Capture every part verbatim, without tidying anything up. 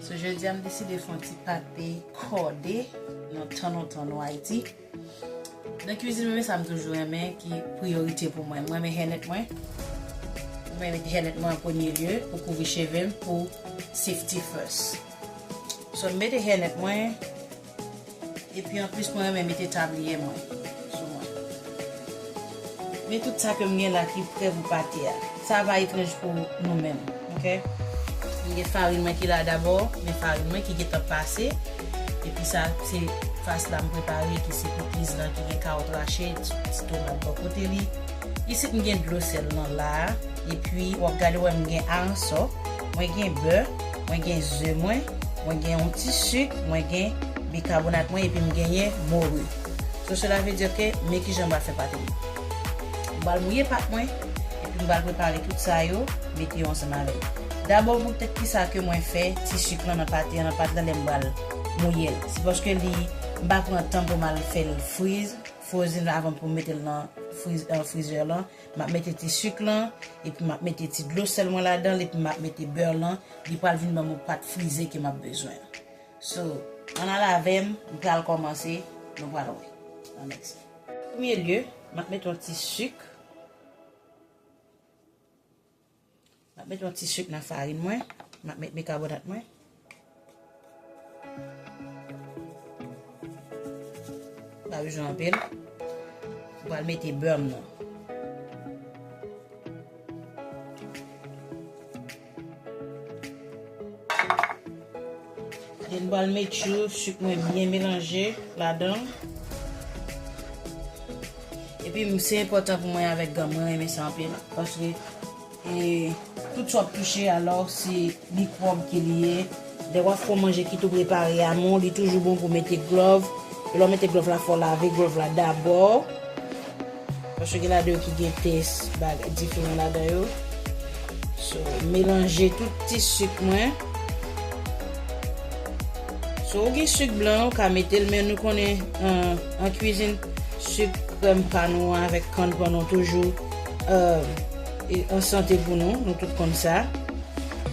So, jodi a, m deside fè yon ti pate kòde nan tan lontan nou Ayiti. Nan kwizin mwen, sa m toujou renmen ki priyorite pou mwen. Mwen renmen hènèt mwen. Mwen mete hènèt mwen an premye lye pou kouvri cheve m, pou safety first. So, m mete hènèt mwen. Epi anplis, mwen renmen mete tabliye mwen sou mwen. Men tout sa ke m gen la ki prè pou pate a. Sa pa etranj pou nou menm, oke? M gen farin mwen ki la dabò, men farin mwen ki gentan pase. Epi sa, se fas la m prepare, ki se pikliz lan, ki gen kawòt rache, ti tomat bò kote li. Isit, m gen dlo sèl lan la a. Epi, w ap gade, w wè m gen aransò, mwen gen bè, mwen gen ze mwen, mwen gen yon ti sik, mwen gen bikabonat mwen, epi m genyen mori. So, cela veut dire ke men kijan m pral fè pate m. M pral mouye pat mwen, epi m pral prepare tout sa yo, mete yo ansanm avè l. Dabò, poutèt kisa ke mwen fè ti sik lan nan pate an, nan pat lan lè m pral mouye l? Se paske li, m pa pran tan pou m al fè l friz, frozen avan pou m mete l nan friz-, nan frizè lan. M ap mete ti sik lan, epi m ap mete ti dlo sèl mwen ladan l, epi m ap mete bè lan. Li pral vin ban m yon pat frize ke m ap bezwen. So, ann al avè m, m pral kòmanse, nou pral wè. An Meksik. Premye lye, m ap mete yon ti sik. M ap mete yon ti sik nan farin mwen. M ap mete bikabonat mwen. Pa bezwen anpil. M pral mete bè m nan. Epi m pral mete sik mwen byen melanje ladan l. Epi m, se enpòtan pou mwen avèk gan, mwen renmen sa anpil. Paske E tout sa w ap touche, alò, se mikwòb ke li ye. Lè w ap fè yon manje ki tou prepare a, men li toujou bon pou mete glòv. E lè w mete glòv la, fò w lave glòv la dabò. Paske gen ladan yo ki gen tès bagay diferan ladan yo. So, melanje tout ti sik mwen. So, ou gen sik blan, ou ka mete l, men nou konnen, an, an kwizin, sik krèm pa nou an avèk kann pa nou toujou, e, e an sante pou nou, nou tout konn sa.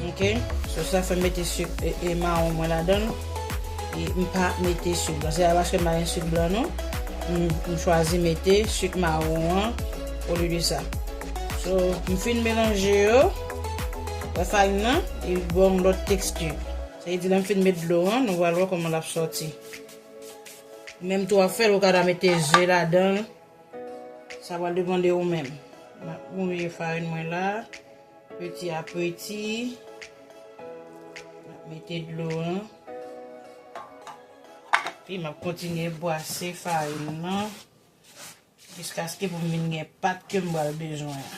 Oke? So, sa fè m mete sik, e, e mawon mwen ladan l. E m pa mete sik blan. Se pa paske m pa gen sik blan, non. M, m chwazi mete sik mawon an olye de sa. So, m fin melanje yo. Wè farin nan, li ba w yon lòt teksti. Sa vle di, lè m fin met dlo an, nou pral wè kòman l ap sòti. Menm tou w ap fè l, ou ka ta mete ze ladan l. Sa pral depande ou menm. M ap mouye farin mwen la, peti a peti. M ap mete dlo an. Epi m ap kontinye bwase farin nan jiskaske pou m vin gen pat ke m pral bezwen an.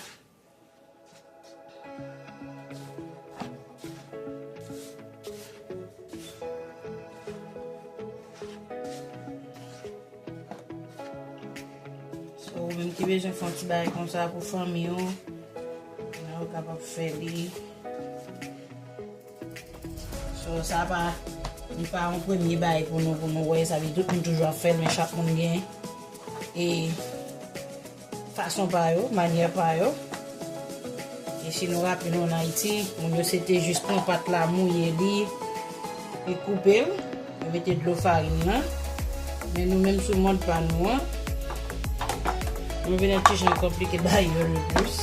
So, ou menm ki bezwen fè yon ti bagay konsa pou fanmi w, ou kapab fè li. So, sa pa, li pa yon premye bagay pou nou, pou nou wè, sa vle di tout moun toujou ap fè l, men chak moun gen, e, fason pa yo, manyè pa yo. E si nou raple nou ann Ayiti, moun yo se te jis pran pat la, mouye li, e koupe l, yo mete dlo farin nan. Men nou menm sou mòd pa nou an, nou vin yon ti jan konplike bagay yo le plis.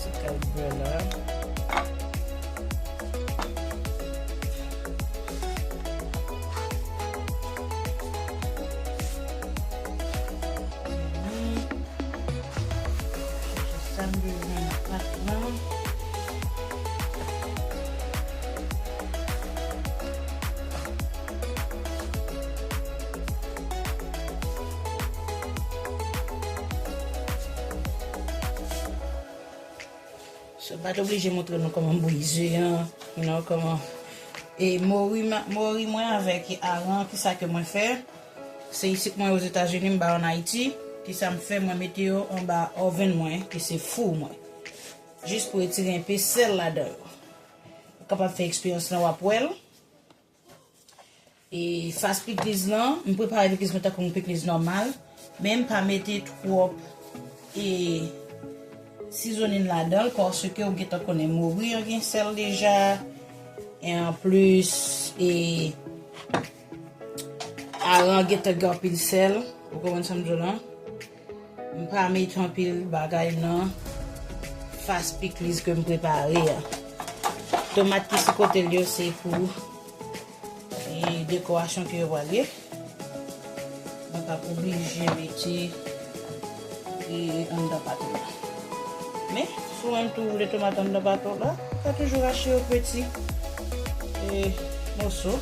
Ti kal bè la. Sa m bezwen nan pat lan. So, m pa t oblije montre nou kòman m bouyi ze an, you know, kòman, e mori, mori mwen avèk aran, kisa ke mwen fè? Se isit mwen Ozetazini, m pa ann Ayiti. Kisa m fè? Mwen mete yo anba oven mwen, ki se fou mwen. Jis pou retire enpe sèl ladan yo. Ou kapab fè eksperyans lan, w ap wè l. E fas pikliz lan, m prepare pikliz mwen tankou yon pikliz nòmal, men m pa mete twòp, e, sizonin ladan l, paske ou gentan konnen mori an gen sèl deja, E anplis, e, aran gentan gen anpil sèl. Ou konprann sa m di w lan? M pa met anpil bagay nan fas pikliz ke m prepare a. Tomat ki sou kote l yo, se pou, e, dekorasyon ke yo pral ye. Mwen p ap oblije mete, e, anndan pat la. Men, si w menm tou vle tomat anndan pat la, ou ka toujou rache yo peti, e, moso.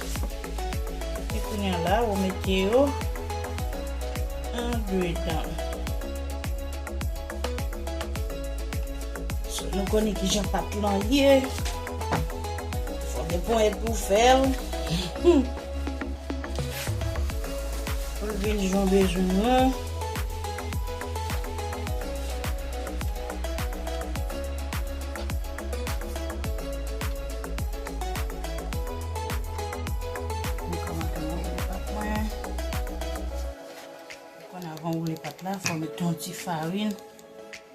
E kounye a la, ou mete yo andedan. So, nou konnen kijan pat lan ye. Fò gen ponyèt pou fè l. Pou l vin jan w bezwen an. Mwen kòmanse woule pat mwen. Konn avan w woule pat la, fò w mete yon ti farin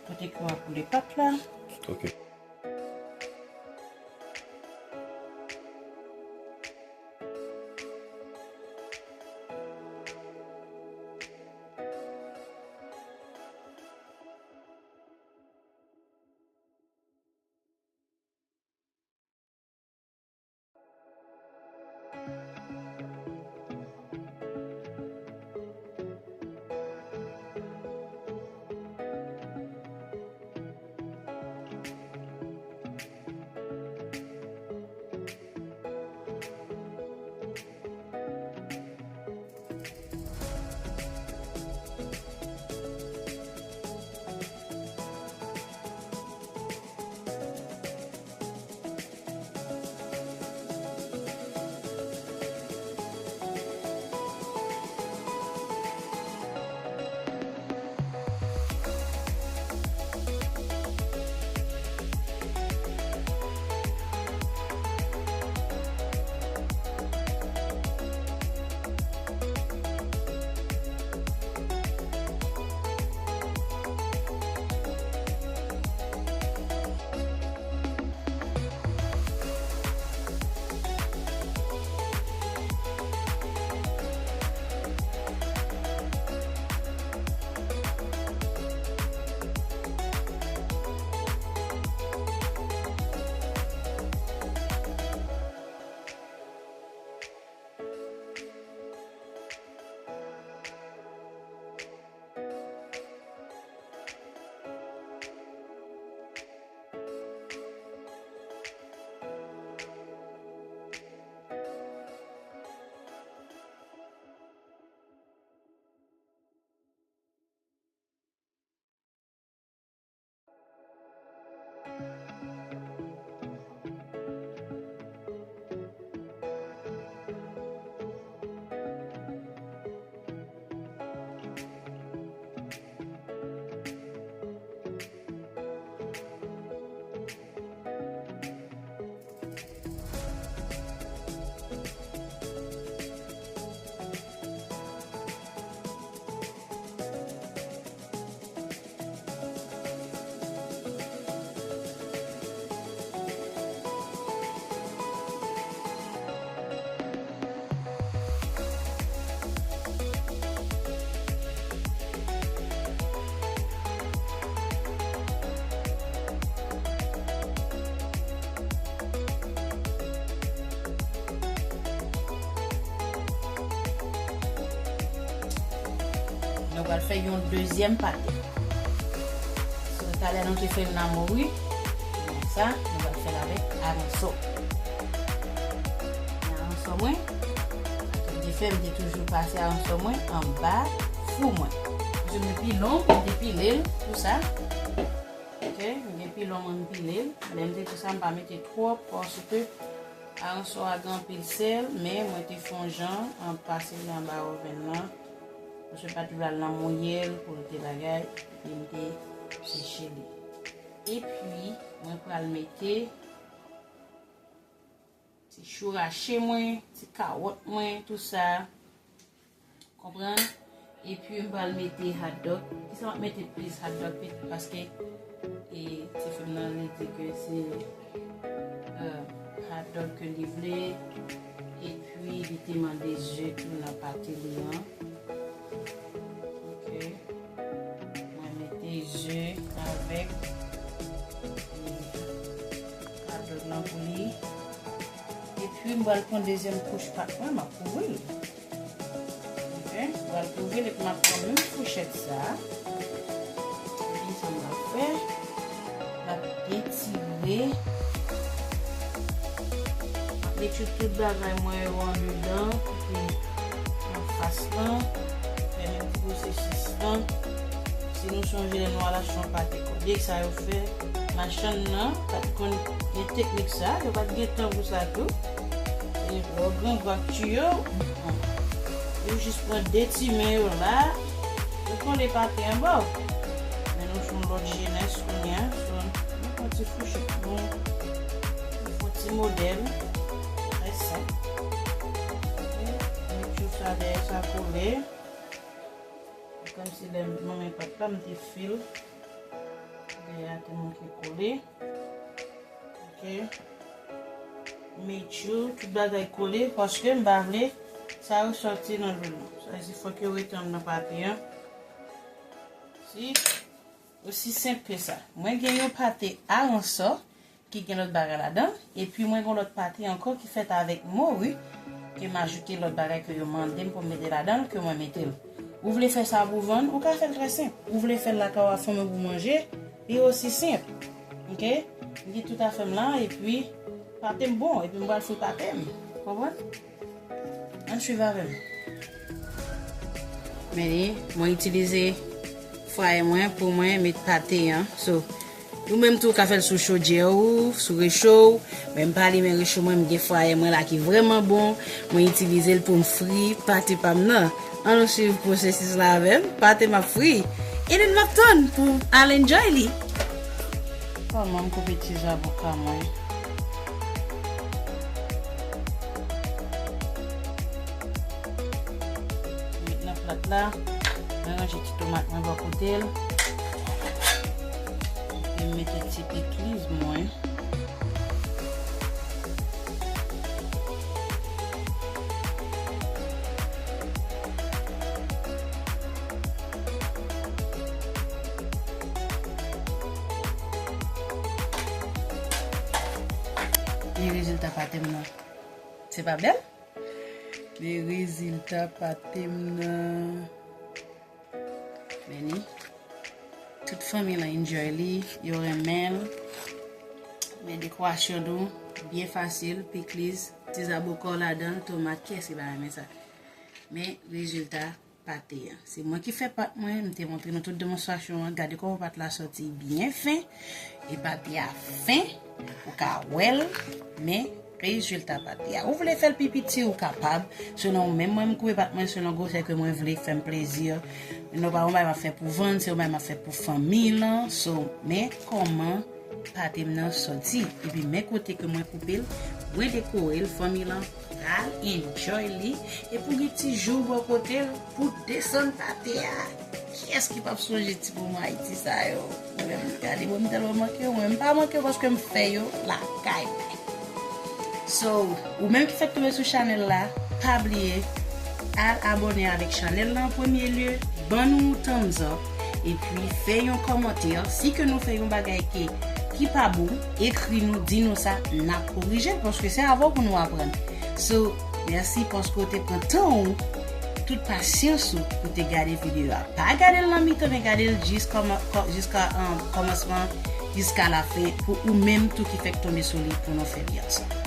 kote ke w ap woule pat la. Ok. Nou pral fè yon dezyèm pate. So, talè nou te fè l nan mori. Konsa, nou pral fè l avèk aransò. Nan aransò mwen, ak dife, m te toujou pase aransò mwen anba fou mwen. Paske m gen pilon, m te pile l, tou sa. Ok, m gen pilon mwen, m pile l. Lè m te di sa, m pa mete twòp, paske aransò a gen anpil sèl, men mwen te fè yon jan, an pase li anba oven nan. Paske m pa t vle al nan mouye l pou l te bagay, epi m te seche li. Epi, mwen pral mete ti chou rache mwen, ti kawòt mwen, tou sa. Konprann? Epi m pral mete hot dog. Kisa m ap mete plis hot dog? Paske, e, ti fi m nan, li di ke se, euh, Dòt ke li vle, epi li te mande ze tou nan pate li an. Ok. Mwen mete ze avèk, e, kadòt lan pou li. Epi m pral pran dezyèm kouch pat mwen, m ap kouvri l. Ok, m pral kouvri l epi m ap pran menm fouchèt sa. Epi sa m ap fè, m ap detire. M ap met tout bagay mwen yo andedan, epi anfas lan, fè menm pwosesis lan. Si nou sonje lè nou al achte yon pate kòde, sa yo fè, machann nan pa t konn gen teknik sa, yo pa t gen tan pou sa tou. E lè w grangou ak tiyo, yo jis pran de ti men yo la, yo kole pate an ba w. Men nou se yon lòt jenès kounye a, so, nou pran ti fouchèt nou, nou fè yon ti modèl, trè senp. Ok, nou tchou sa dèyè sa kole. Kòmsi lè m manyen pat la, m te fè l. Dèyè a te manke kole. Ok. Make sure tout bagay kole, paske m pa vle sa resòti nan lwil lan. Sa vle di fòk yo rete anndan pate an. Si, osi senp ke sa. Mwen gen yon pate aransò ki gen lòt bagay ladan l, epi mwen gen lòt pate ankò ki fèt avèk mori, ke m ajoute lòt bagay ke yo mande m pou m mete ladan l, ke mwen mete l. Ou vle fè sa pou vann, ou ka fè l trè senp. Ou vle fè l lakay ou a fanmi w pou manje, li osi senp. Ok? M gen tout afè m la, epi pate m bon, epi m pral fri pate m. Konprann? Ann swiv avè m. Men li, mwen itilize fwaye mwen pou mwen met pate an. So, ou menm tou ka fè l sou chodyè ou, sou recho w. Men m pa limen recho mwen, m gen fwaye mwen la ki vrèman bon. Mwen itilize l pou m fri pate pa m nan. Ann nou swiv pwosesis la avè m. Pate m ap fri. E lè m ap tann pou al enjoy li. Kòman m koupe ti zaboka mwen? Met nan plat la. Mwen ranje ti tomat mwen bò kote l. Epi m mete ti pikliz mwen. Men rezilta pate m nan. Se pa bèl? Men rezilta pate m nan. Men li. Tout fanmi lan enjoy li, yo renmen l. Men dekorasyon nou byen fasil, pikliz, ti zaboka w ladan l, tomat, kiyès ki pa renmen sa? Men rezilta pate an. Se mwen ki fè pat mwen, m te montre nou tout demonstrasyon an. Gade kòman pat la sòti byen fen. E pate a fen, ou ka wè l, men rezilta pate a. Ou vle fè l pi piti, ou kapab. Selon ou menm, mwen, m koupe pat mwen selon gwosè ke mwen vle, fè m plezi. Nou pa yon bagay m ap fè pou vann, se yon bagay m ap fè pou fanmi lan. So, men kòman pate m nan sòti. Epi men kote ke mwen koupe l, mwen dekore l, fanmi lan pral enjoy li. Epi w gen ti jou bò kote l pou desann pate a. Kiyès ki p ap sonje ti moman Ayiti sa yo? Mwen menm, gade, mwen, m tèlman manke yo, mwen, m pa manke yo paske m fè yo lakay mwen. So, ou menm ki fèk tonbe sou chanèl la, pa bliye al abòne avèk chanèl la an premye lye, ban nou yon thumbs up, epi fè yon kòmantè. Si ke nou fè yon bagay ke, ki pa bon, ekri nou, di nou sa, n ap korije l, paske se avè w pou nou aprann. So, mèsi paske w te pran tan ou, tout pasyans ou pou te gade videyo a. Pa gade l nan mitan, men gade l jis kòman, kò-, jiska, um, kòmansman, jiska lafen, pou ou menm tou ki fèk tonbe sou li, pou nou fè li ansanm.